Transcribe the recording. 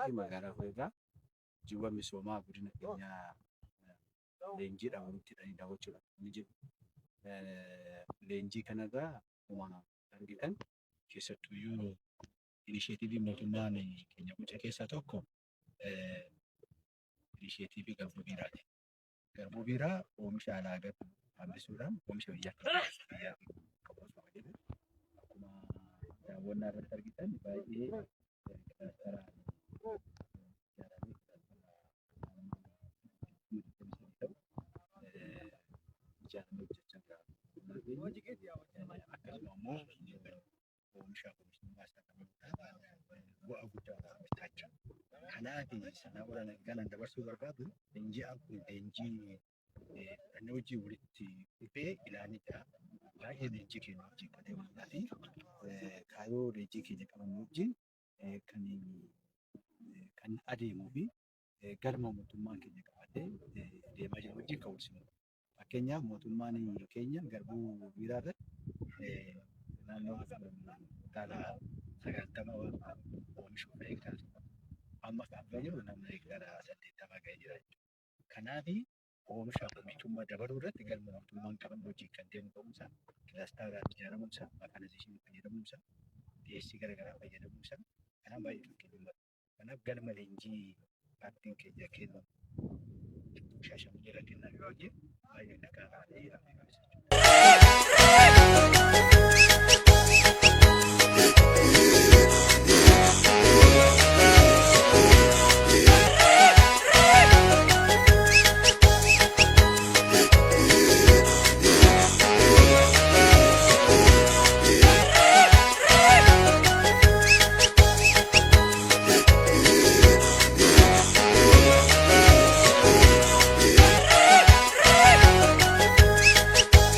Yuunivarsiitii magaalaa Hureerraa hojiiwwan misoomaa godina keenyaa leenjiidhaan walitti hidhanii daawwachuudhaaf ni jiru. Leenjii kanarraa akkuma argitan keessattuyyuu inisheetiivii mootummaan keenya boce keessaa tokko inisheetiivii garbuu biiraati. Garbuu biiraa oomisha alaa galu hambisuudhaan oomisha biyyaa biyyaa jedhu akkuma daawwannaa irratti argitan baay'ee kilaastaraan ijaaramee kilaastara 23,000 ta'u ijaaramee hojjechaa jira. Akkasuma immoo oomisha oomishtummaa isaa dabaluudhaan bu'aa guddaa argachaa jira. Kanaaf sana kanan dabarsuu barbaadu leenji'aan kun leenjii fudhannee hojii walitti dhufee ilaalee jira. Baay'ee leenjii keenya wajjin kan deemudha fi kaayyoo leenjii keenya qabannu wajjin kan adeemuu fi galma mootummaan keenya qabatee deemaa jiru wajjin kan wal simudha. Fakkeenyaaf mootummaan keenya garbuu biiraa irratti naannoo kuntaala 90 oomishuuf hektaara amma kan jiru naannoo hektaara 80 ga'ee jira jechuudha. Kanaaf oomisha oomishtummaa dabaluu irratti galma mootummaan qaban wajjin kan deemu ta'uu isaa kilaastaraan ijaaramuu isaa mekaanaayizeeshinii fayyadamuu isaa dhiyeessii garaagaraa fayyadamuu isaa kanaaf baay'ee fakkeenyummaa. Kanaaf galma leenjii paartiin keenya kennu Shaashamannee irra kennaa jiru wajjin baay'ee dhaqaa ta'ee jechuudha.